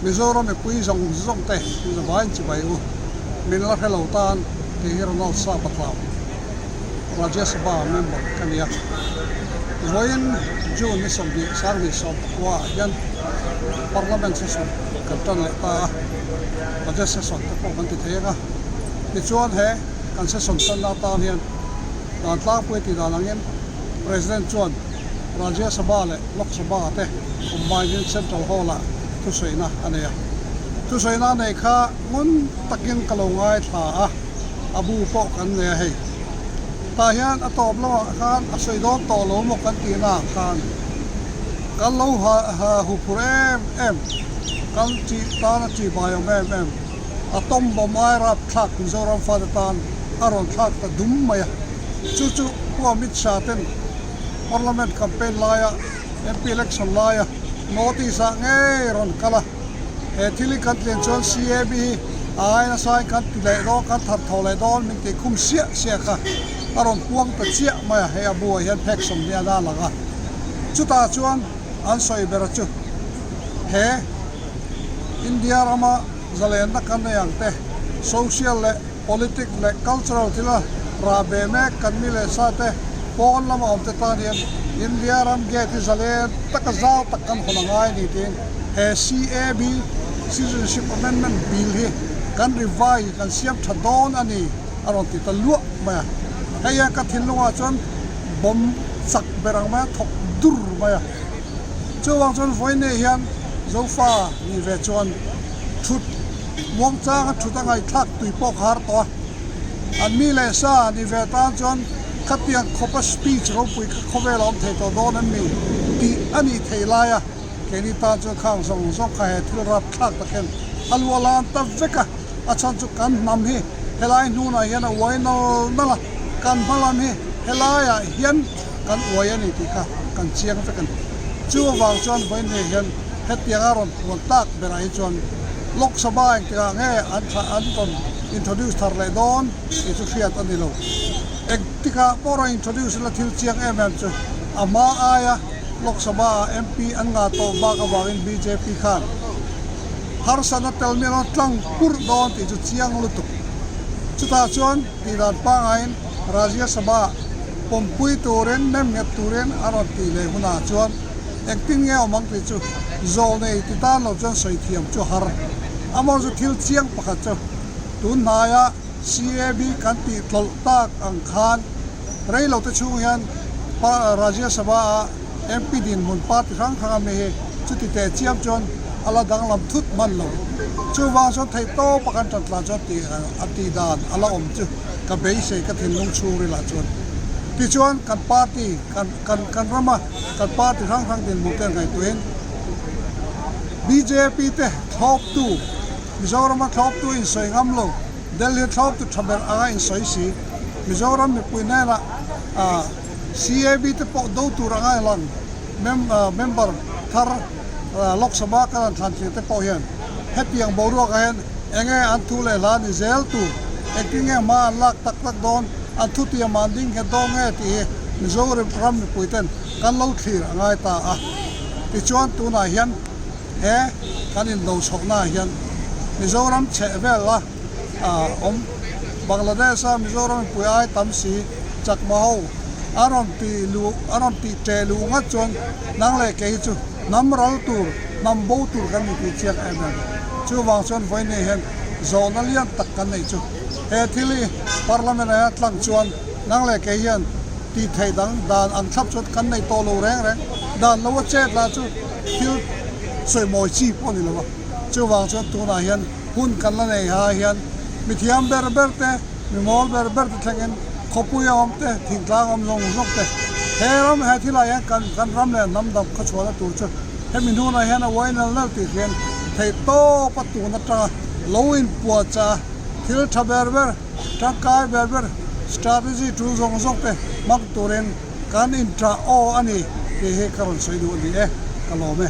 Mizoram mipui zawng zawng te zavaiin chibai u. Min la hre lo tan kei hi Ronald Sapatlau, Rajya Sabha member ka ni a. Vawiin June ni 20 2019 ah hian Parliament session kan tan leh ta a, Budget session te pawh kan ti thei ang a. Tichuan he kan session tanna atan hian dan tlangpui tih dan angin President chuan Rajya Sabha leh Lok Sabha te combine in Central Hall ah thusawiina a nei a. Thusawiina a neih kha ngun takin ka lo ngaithla a, a bu pawh kan nei a hei. Tah hian a tawp lamah khan a sawi dawn tawh lo maw kan tihna ah khan kan lo huphur em em, kan tih tana tihbai awm em em, a tawm bawm ai rapthlak Mizoram fate tan a rawn thlak ta dum mai a. Chu chu Pu Amit Shah ten Parliament campaign laia MP election laia notice ah ngei rawn kal a, he thil hi kan tlian chuan CAB hi a ai nasa in kan ti leh dawn, kan thar tho leh dawn min tih khum siah siah kha a rawn puang ta chiah mai a, hei a buah hian phek 20 a lang a, chutah chuan an sawi ber chu he India rama zalenna kan nei ang te social leh Politic leh cultural thila rah ve mek kan mi leh sa te pawn lama awm te tan hian India ram gate hi zalen taka zau tak kan hawn a ngai a ni tiin he CAB, Citizenship Amendment Bill, hi kan revise kan siam tha dawn a ni a rawn ti ta luah mai a. Hei hian ka thinlungah chuan bomb chak ber ang mai a thawk dur mai a. Chuvang chuan vawiin hian Zofa ni ve chuan thut Muangchanga thut a ngaihthlak tui pawh ka har tawh a, an mi leh sa ni ve tan chuan khatiang khawpa speech ropui kha khawvel a awm thei tawh dawn em ni tih a nih theih lai a, keini tan chuan khang zawng zawng kha he thil rapthlak tak hian a lu a lan ta vek a, a chhan chu kan hnam hi helai hnunah hian a uai nal nal a, kan hma lam hi helaiah hian kan uai a ni tih kha kan chiang vek a ni. Chu avang chuan vawiin hian hetianga rawn puan tak berah hi chuan Lok Sabha engtikah nge an thlah an rawn introduce thar leh dawn tih chu hriat a ni lo. Engtikah pawh rawn introduce ila thil chiang em em chu a hma aia Lok Sabha ah MP an ngah tawh bak avangin bjp khan harsatna tel mi an rawn tlang purh dawn tih chu chiang lutuk. Chutah chuan tih dan pangaiin Rajya Sabha pawmpui turin nem nghet turin a rawn tih leh hunah chuan Engtin nge awm ang tih chu zawlnei ti tan lo chuan sawi thiam chu har. Amaw chu thil chiang pakhat chu tun hnaia CAB kan tih tlawlh tak ang khan rei lo te chhung hian Rajya Sabha ah MP dinhmun party hrang hrang a mi hi chuti teh chiam chuan a la danglam thut hman lo. Chuvang chuan theih tawp a kan tan tlan chuan tih a tih dan a la awm chu ka beisei ka thinlung chhungrilah chuan. Tichuan kan party kan kan kan rama kan party hrang hrang dinhmun te ngaihtuahin bjp te thlawptu Mizorama thlawptu insawi ngam lo Delhi thlawptu tha ber anga insawi si Mizoram mipui hnenah ah CAB te pawh do tur anga lang member thar Lok Sabha kan han thlan tling te pawh hian hetiang boruakah hian enge an thu leh hla ni zel tur engtin nge hma an lak tak tak dawn an thutiam an ding nghet dawn nge tih hi Mizoram ram mipui ten kan lo thlir a ngai ta a. Tichuan tunah hian he kan indo chhohna ah hian Mizoram chheh vel a awm Bangladesh a Mizoram mipui ai tam si chakma ho a rawn ti luh a rawn tih ṭeh luh ngat chuan nang leh kei hi chu hnam ral tur hnam bo tur kan ni tih chiang em em. Chuvang chuan vawiin hian zawhna lian tak kan neih chu he thil hi Parliament ah hian tlang chuan Nang leh kei hian tih theih dang dan ang thlap chuan kan nei tawh lo reng reng. Dan lo a chet lah chu thil sawimawi chi pawh a ni lo a. Chuvang chuan tunah hian hun kan la nei ha hian mi thiam ber ber te, mi mawl ber ber te thlengin khawpui a awm te, thingtlang awm zawng zawng te he ram he thilah hian kan kan ram leh hnam dam khawchhuahna tur chu hemi hnunah hian a uai nal nal tih hian theih tawp a tun atanga lo inpuahchah a thil tha ber ber Tangkai ber ber strategy tul zawng zawng te hmang turin kan inṭah aw a ni tih hi ka rawn sawi duh a ni e, ka lawm e.